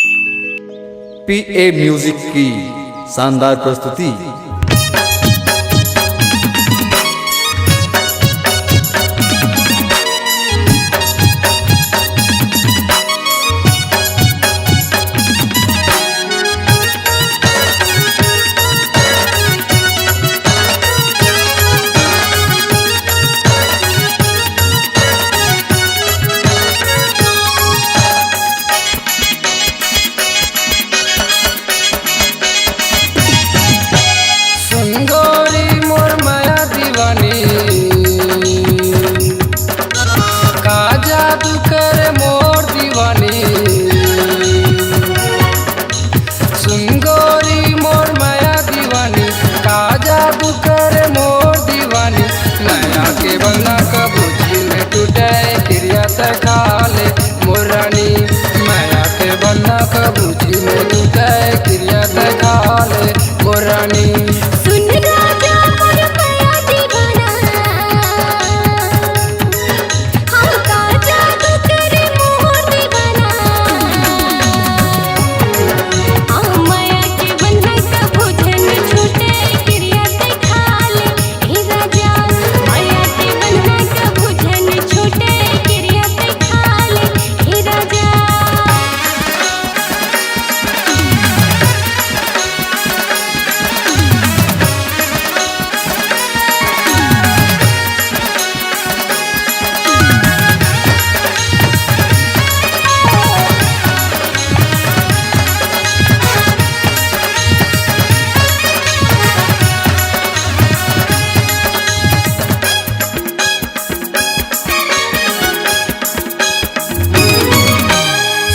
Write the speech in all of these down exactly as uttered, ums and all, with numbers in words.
पीए म्यूजिक की शानदार प्रस्तुति। सुन गोरी मोर मया दीवानी, का जादू करे मोर दीवानी। सुन गोरी मोर मया दीवानी, का जादू करे मोर दीवानी। मया के बंधना कबू जी में टूटे, किरिया ते खा ले मोर रानी। मया के बंधना कबू जी में टूटे, किरिया ते खा ले मोर रानी। सुन राजा मोर मया दीवाना, हम का जादू करे मोर दीवाना। आ मया के बंधना कबू झन छूटे, किरिया ते खा ले हे राजा। मया के बंधना कबू झन छूटे, किरिया ते खा ले हे राजा।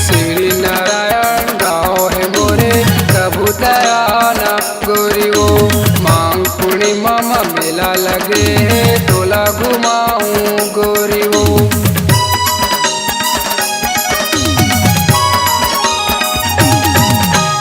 श्री नारायण गाँव हे मोरे, कभू ते आना गोरी वो। माघ पूर्णिमा म मेला लगे, तोला घुमाऊं गोरी वो।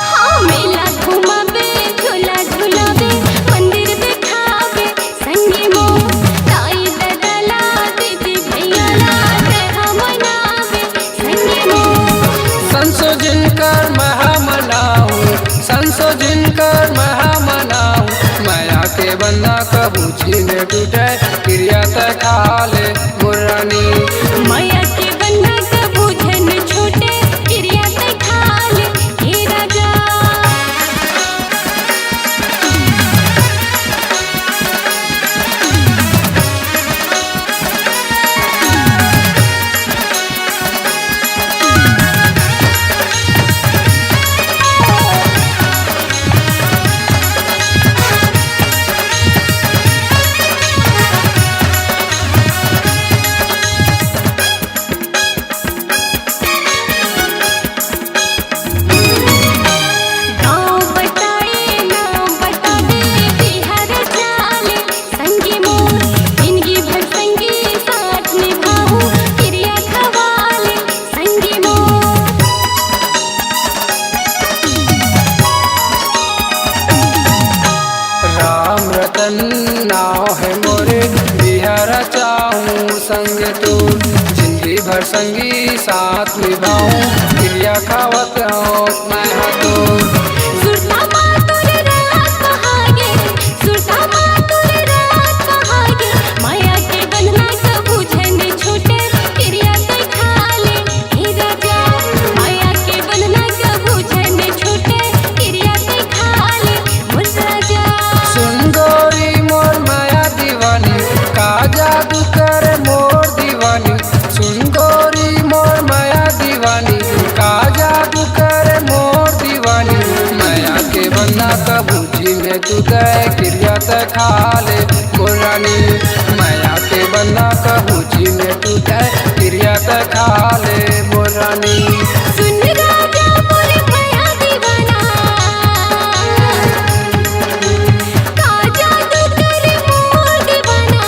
हाँ, मेला घुमाबे, झूला झुलाबे, मंदिर देखाबे, संगी मोर दाई ददा ला, दीदी भैया ला, तेहा मनाबे, संगी मोर। संसो जिनकर महा मनाऊं, संसो जिनकर महा मनाऊं। मया के बंधना कबू जी में टूटे, किरिया ते खा ले मोर रानी। मया के बंधना कबू झन छूटे, किरिया ते खा ले हे राजा। गाँव बताए ना बताबे, बिहार चाले संगी मोर, जिंदगी भर संगी साथ निभाहूं, किरिया खवाले संगी मोर। राम रतन नाव हे मोरे, बिहार चाहूं संग तोर, जिंदगी भर संगी साथ निभाऊं, किरिया खावत हूं मैं हा तोर। सुरता मा तोरे रात पहागे, सुरता मा तोरे रात पहागे, मया के बंधना कभू झन छूटे, किरिया ते खा ले हे राजा। मया के बंधना कभू झन छूटे, किरिया ते खा ले मोर राजा। सुन गोरी मोर मया दीवानी, का जादू करे मोर दीवानी। सुन गोरी मोर मया दीवानी, का जादू करे मोर दीवानी। मया के बंधना कभू जी में टूटे, किरिया ते खा ले मोर रानी। मया के बंधना कभू जी में टूटे, किरिया ते खा ले मोर रानी। सुन राजा मोर मया दीवाना, का जादू करे मोर दीवाना।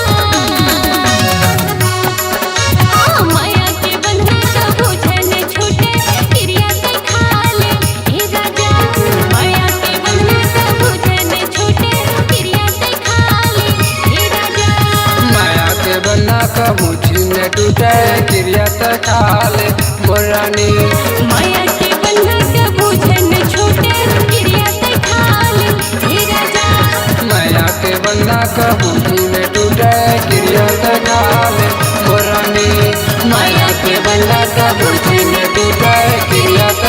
आ मया के बंधना कभू झन छूटे, किरिया ते खा ले हे राजा। मया के बंधना कभू झन छूटे, किरिया ते खा ले हे राजा। मया के बंधना कभू झन टूटे, किरिया ते खा ले मोर रानी। मया के बंधना कभू जी न टूटे किरिया त खा ले मोर रानी। माया के बंधन कभू जी न टूटे किरिया त